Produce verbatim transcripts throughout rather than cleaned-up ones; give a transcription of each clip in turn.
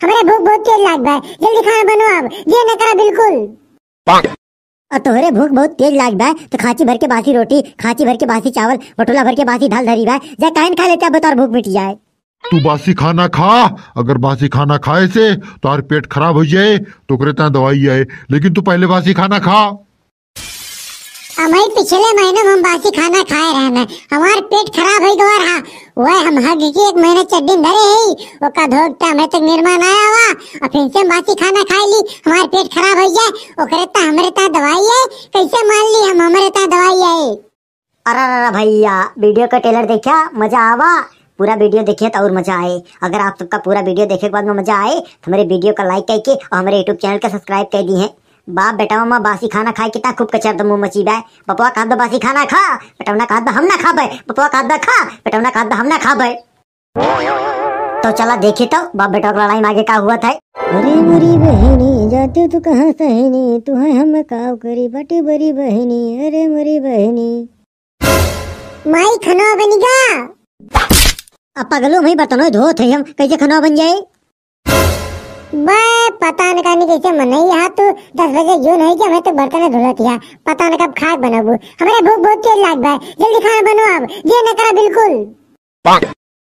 हमरे भूख बहुत तेज लाग बा, जल्दी खाना बनावा अब, देर न करा बिल्कुल। और तोहरे भूख बहुत तेज लाग बा, तो खांची भर के बासी रोटी, खांची भर के बासी चावल, बटोला भर के बासी दाल धरी बा, जा काहे न खा लेते, अब तोर भूख मिट जाए। तू बासी खाना खा, अगर बासी खाना खाए से तोर पेट खराब हो जाए, तो ओकरे ताईं दवाई आए, लेकिन तू पहले बासी खाना खा। अमई पिछले महीने में हम बासी खाना खाए रहन, हमार पेट खराब हो गवा रहा, वह हम हग के एक महीने चड्डी में धरे ही, ओका धोक त हमें तक निरमा ना आवा, और फिर से हम बासी खाना खाए ली, हमार पेट खराब हो जाए, ओकरे त हमरे त दवाई है, कैसे मान ली हम हमरे त दवाई है? अरे, अरे, अरे भैया, video का trailer देखा, मजा आवा। पूरा video देखिए तो और मजा आए। अगर आप सबका पूरा video देखे के बाद में मजा आए, तो हमारे video का like करके और हमारे YouTube channel का subscribe कर दी है। बाप बेटा मामा बासी खाना खाए कितना खूब कचर दमू मची बा। बपवा कहत बा बासी खाना खा, बेटवना कहत बा हम ना खाबे। बपवा कहत बा खा, बेटवना कहत बा हम ना खाबे। तो चला देखी तो बाप बेटा का लड़ाई में आगे का हुआ था। अरे मोरी बहिनी, जाते तू कहाँ सहनी, तू है हम काव करी बाटी बड़ी बहिनी, अरे मोरी बहिनी। माई खनवा बनिगा। अब पगलू, मैं बर्तनों धोत है हम, कैसे खनवा बन जाए? बे, पता न कानी कैसे मनई हा तू, दस बजे जौन है कि हमें तो बर्तन धुलत है, पता न कब खाए बनबू। हमरे भूख बहुत तेज लाग बा, जल्दी खाना बनावा अब, देर न करा बिल्कुल।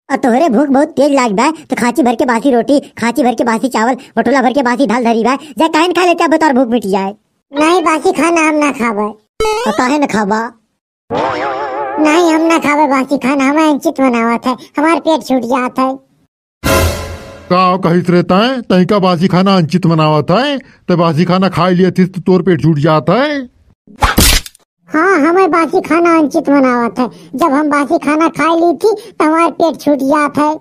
और तोहरे भूख बहुत तेज लाग बा, तो खांची भर के बासी रोटी, खांची भर के बासी चावल, बटोला भर के बासी दाल धरी बा, जा काहे न खा लेते, अब तोर भूख मिट जाए। नहीं, बासी खाना हम ना खाबे। और काहे न खाबा? नहीं, हम ना खाबे बासी खाना, हमें अंचित मनावत है, हमार पेट छूट जात है। का कहित रहता है, तई का बासी खाना अंचित मनावत है, ते बासी खाना खाए लिए थिस तो तोर पेट छूट जात है। हाँ, हमें बासी खाना अंचित मनावत है। जब हम बासी खाना खाए ली थी, तो हमार पेट छूट जात है।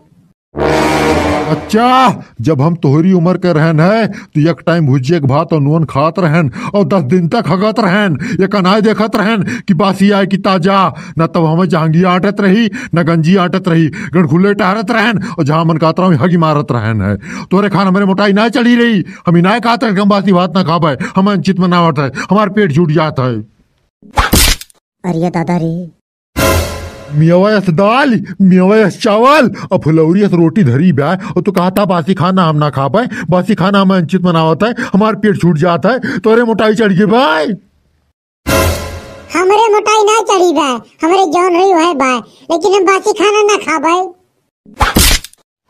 अच्छा, जब हम तोहरी उम्र के रहन है, तो एक टाइम भुजिया के भात और नून खात रहन और दस दिन तक हगत रहन, एक अनाय देखत रहन कि बासी आए कि ताजा। न तब हमें जहांगी आटत रही, न गंजी आटत रही, गणखुल्ले टहरत रहन और जहाँ मन कहत रहा हगी मारत रहन है। तोरे खान हमरे मोटाई ना चढ़ी रही, हम इनाय कहत रहन कि हम बासी भात ना खाबे, हम अंचित मनावत है, हमार पेट छूट जात है। अरे दादा रे। मेवा यस दाल, मेवा यस चावल, और फुलौरी यस रोटी धरी बा, और तू कहता बासी खाना हम ना खाबे, बासी खाना हम अंचित मनावत है, हमार पेट छूट जात है, तोरे मोटाई चढ़ गई भाई। हमरे मोटाई ना चढ़ी बा, हमरे जौन रही वह बा, लेकिन हम बासी खाना ना खाबे।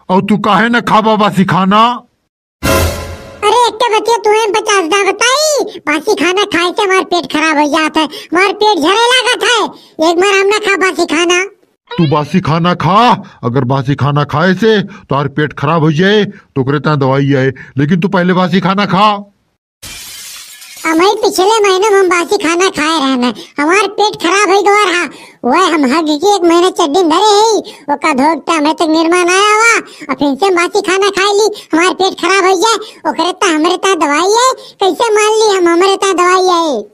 और तू काहे ना खाबा बासी खाना? अरे, एक बतिया तुम्हें पचास दा बताई, बासी खाना खाए से हमार पेट खराब हो जात है, हमार पेट झरे लागत है, एक बार हम ना खा बासी खाना। तू बासी खाना खा, अगर बासी खाना खाए से तोहार पेट खराब हो जाए, तो ओकरे ताईं दवाई है, लेकिन तू पहले बासी खाना खा। अमई पिछले महीने में हम बासी खाना खाए रहन, हमार पेट खराब हो गवा रहा, वह हम हग के एक महीने चड्डी में धरे ही, ओका धोक त हमें तक निरमा ना आवा, और फिर से हम बासी खाना खाए ली, हमार पेट खराब हो जाए, ओकरे त हमरे त दवाई है, कैसे मान ली हम हमरे त दवाई है।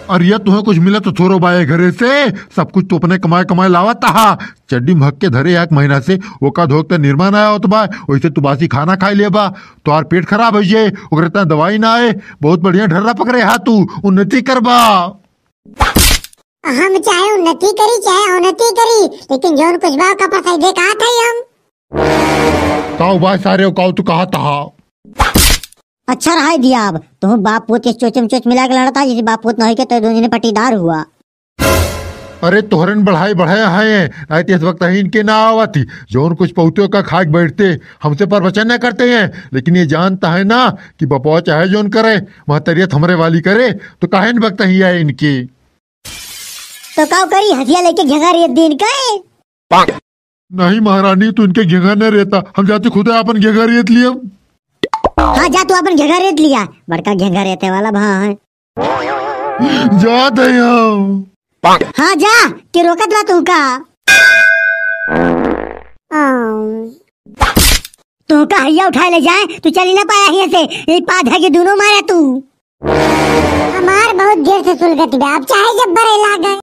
अरे यार, तुहें कुछ मिला तो थोड़ो बाए घरे से, सब कुछ तो अपने कमाए कमाए लावत हा। चड्डी में हग के धरे एक महीना से, ओका धोक त निरमा ना आवत बा, वैसे तू बासी खाना खाए ले बा, तोहार पेट खराब हो जाए, ओकरे त दवाई ना आए। बहुत बढ़िया ढर्रा पकड़े हा तू, उन्नति करबा। हम चाहे उन्नति करी, चाहे अवनति करी, लेकिन जौन कुछ बा ओका पर सही दे कहा था हम। काऊ बा सारे, काऊ तू कहा था? अच्छा रहाई दिया अब, तुम बाप पूत के चोचे में चोच मिला के लड़ता, जैसे बाप पूत नहीं के तो दोनों जने पटीदार हुआ। अरे तोहरन बढ़ाई बढ़ाया है, नहीं तो इस वक्त ही इनके ना आवत ही, जौन कुछ पौते का खाए के बैठते, हमसे प्रवचन न करते हैं, लेकिन ये जानता है ना कि बपवा चाहे जौन करे, महतरियत हमरे वाली करे, तो काहे न वक्त ही आए इनके। तो काऊ करी, हथिया लेके घेंगा रेत दिन का है? नहीं महारानी, तू इनके घेंगा न रेता, हम जाते खुदे आपन घेंगा रेत लियम। हाँ जा, तू आपन घेंगा रेत लिया, बड़का घेंगा रेते वाला भा है। जात है हम। हाँ जा, के रोकत बा तुमका? तुमका हैया उठाए ले जाए, तू चली ना पाया हियां से, ये पाधा के दोनों मारा तू। हमार बहुत देर से सुलगत बा, अब चाहे जब बरे लागे।